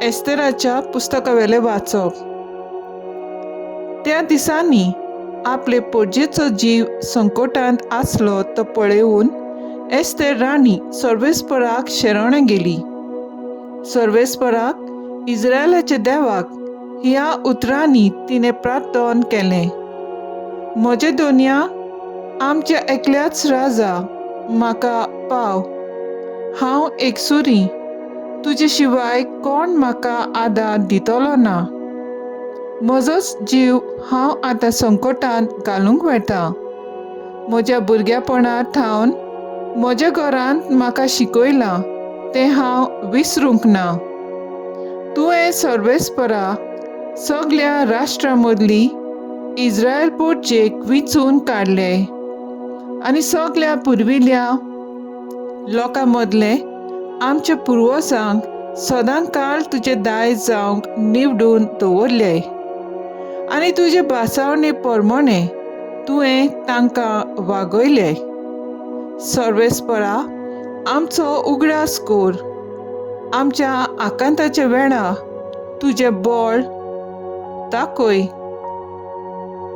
एस्तेराच्या पुस्तकावेलें वाचप. त्या दिसांनी आपले पोरजेचो जीव संकटांत आसलो तो पळोवन एस्तेर राणी सर्वेस्पराक शरण गेली. सर्वेस्पराक इस्रायलाच्या देवाक ह्या उतरांनी तिणें प्रार्थन केलें, म्हजे दोनया आमच्या एकल्याच राजा म्हाका पाव, हांव एकसुरी, तुजे शिवाय कोण म्हाका आदार दितलो ना. म्हजोच जीव हांव आतां संकटांत घालूंक वता. म्हज्या भुरग्यापणार थावन म्हज्या घरांत म्हाका शिकयलां तें हांव विसरूंक ना. तुवें सर्वेस्परा सगल्या राष्ट्रां मदली इस्रायल पोटचेक विंचून काडले आनी सगल्या पुर्विल्ल्या लोकां मदले आमच्या पुर्वजांक सदां काळ तुजें दायज जावंक निवडून दवरले आनी तुजे भासावणे प्रमाणे तुवें तांकां वागयले. सर्वेस्परा आमचो उगडास कर, आमच्या आकांताच्या वेळा तुजें बळ दाखय.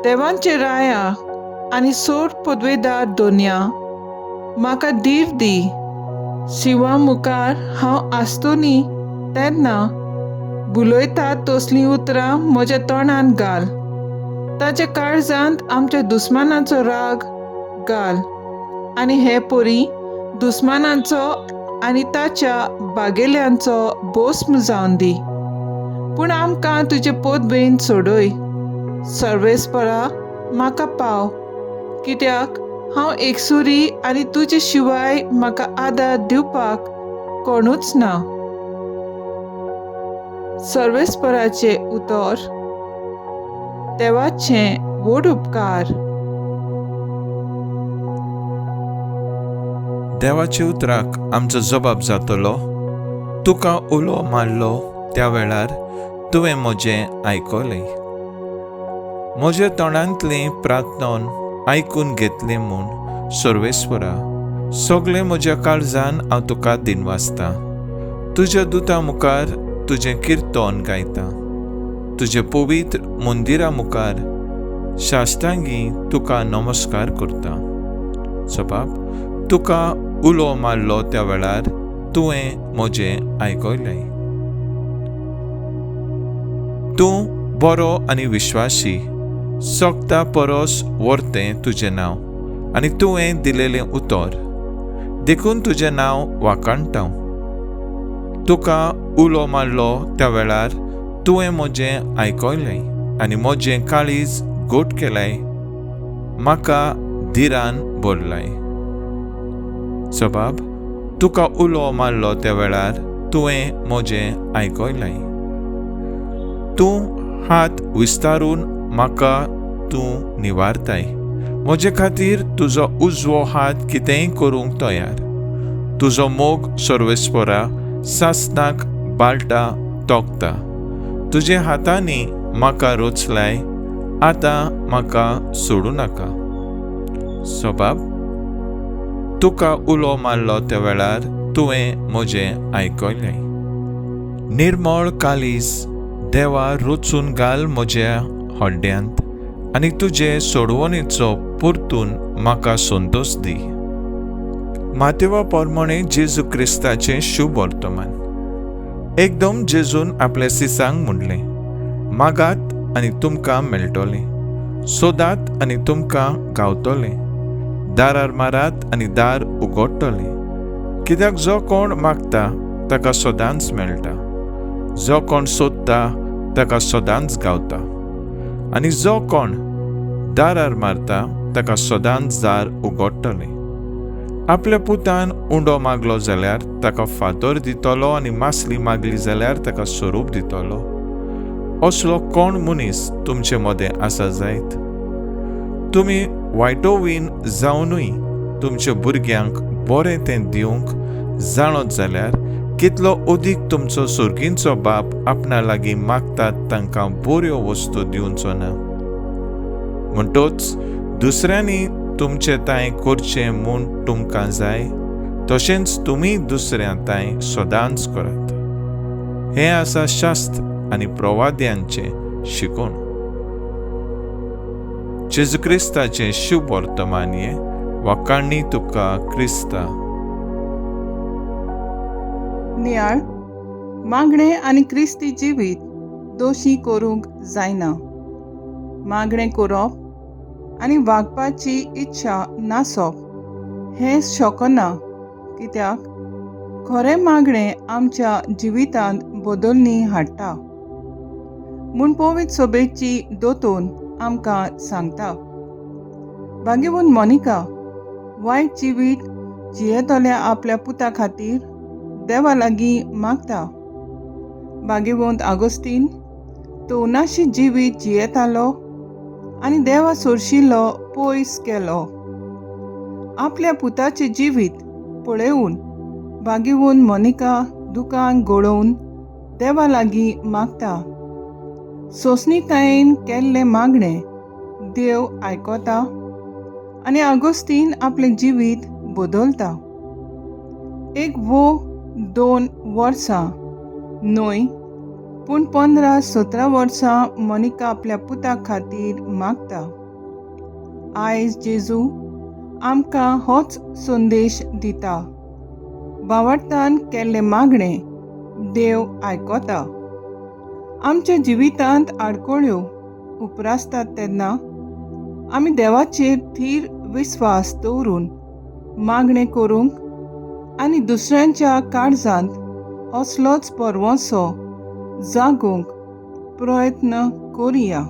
देवांचे राया आनी सोड पदवेदार दोनया म्हाका धीर दी. शिंवा मुखार हांव आसतनी तेन्ना बुलयतात तसलीं उतरां म्हज्या तोंडांत घाल. ताच्या काळजांत आमच्या दुस्मानाचो राग घाल आनी हे परी दुस्मानांचो आनी ताच्या बागेल्यांचो भस्म जावन दी. पूण आमकां तुजे पदवेन सोडय. सर्वेस्परा म्हाका पाव, कित्याक हांव एकसुरी आनी तुजे शिवाय म्हाका आदार दिवपाक कोणूच ना. सर्वेस्पराचें उतर. देवाचे व्हड उपकार. देवाच्या उतराक आमचो जबाब जातलो, तुका उलो मारलो त्या वेळार तुवें म्हजें आयकलें, म्हज्या तोंडांतलें प्रार्थन आयकून घेतलें म्हूण सर्वेस्वरा सगळें म्हज्या काळजान हांव तुका दिनवासता. तुज्या दुता मुखार तुजें किर्तन गायता, तुजें पवित्र मंदिरा मुखार शास्त्रांगी तुका नमस्कार करता. सबाब, तुका उलो मारलो त्या वेळार तुवें म्हजें आयकलें. तूं बरो आनी विश्वासी, सोगता परस व्हरतें तुजें नांव आनी तुवें दिलेलें उतर, देखून तुजें नांव वाखाणटा. तुका उलो मारलो त्या वेळार तुवें म्हजें आयकलें आनी म्हजें काळीज गोट केलें, म्हाका धिरान भरलाय. सबाब, तुका उलो मारलो त्या वेळार तुवें म्हजें आयकलें. तूं हात विस्तारून म्हाका तूं निवारताय, म्हजे खातीर तुजो उजवो हात कितेंय करूंक तयार. तुजो मोग सर्वेस्परा सासनाक बाळटा तोखता, तुजे हातांनी म्हाका रोचलाय, आतां म्हाका सोडूं नाका. सबाब, तुका उलो मारलो त्या वेळार तुवें म्हजें आयकलें. निर्मळ कालीस देवा रोचून घाल म्हज्या हड्ड्यांत आनी तुजे सोडवणेचो परतून म्हाका संतोश दी. मातेवा प्रमाणे जेजू क्रिस्ताचें शुभ वर्तमान. एकदम जेजून आपल्या सिसांक म्हणलें, मागात आनी तुमकां मेळटलें, सोदात आनी तुमकां गावतलें, दारार मारात आनी दार उगडटलें. कित्याक जो कोण मागता ताका सदांच मेळटा, जो कोण सोदता ताका सदांच गावता, आनी जो कोण दारार मारता ताका सदांच दार उगडटलें. आपल्या पुतान उंडो मागलो जाल्यार ताका फातर दितलो आनी मासली मागली जाल्यार ताका स्वरूप दितलो. असलो कोण मनीस तुमचे मदें आसा जायत? तुमी वायटोवीन जावनूय तुमच्या भुरग्यांक बरें तें दिवंक जाणत जाल्यार कितलो अदीक तुमचो सर्गींचो बाप आपणा लागीं मागतात तांकां बऱ्यो वस्तू दिवचो ना. म्हणटोच दुसऱ्यांनी तुमचे तांय करचें म्हूण तुमकां जाय तशेंच तुमी दुसऱ्या तांय सदांच करात. हें आसा शास्त्र आनी प्रवाद्यांचें शिकोवण. जेजू क्रिस्ताचें शुभ वर्तमान हें. वाखाणणी तुका क्रिस्ता. नियाळ मागणें आनी क्रिस्ती जिवीत दोशी करूंक जायना. मागणें करप आनी वागपाची इच्छा नासप हें शकना, कित्याक खरें मागणें आमच्या जिवितांत बदलणी हाडटा म्हूण पवित्र सभेची दोतोन आमकां सांगता. भाग्यवंत मोनिका वायट जिवीत जियेतल्या आपल्या पुता खातीर देवा लागीं मागता. भाग्यवंत आगोस्तीन तवनाशी जिवीत जियेतालो आनी देवा सोरशिल्लो पयस केलो. आपल्या पुताचें जिवीत पळोवन भाग्यवंत मोनिका दुकान गळोवन देवा लागीं मागता. सोंसणीकायेन केल्लें मागणें देव आयकता आनी आगोस्तीन आपलें जिवीत बदलता. एक वो 2 वर्सां न्हय पूण 15-17 वर्सां मोनिका आपल्या पुता खातीर मागता. आयज जेजू आमकां होच संदेश दिता. भावार्थान केल्लें मागणें देव आयकता. आमच्या जिवितांत आडखळ्यो उप्रासतात तेन्ना आमी देवाचेर थीर विस्वास दवरून मागणें करूंक आनी दुसऱ्यांच्या काळजांत असलोच परवंसो जागोवंक प्रयत्न करुया.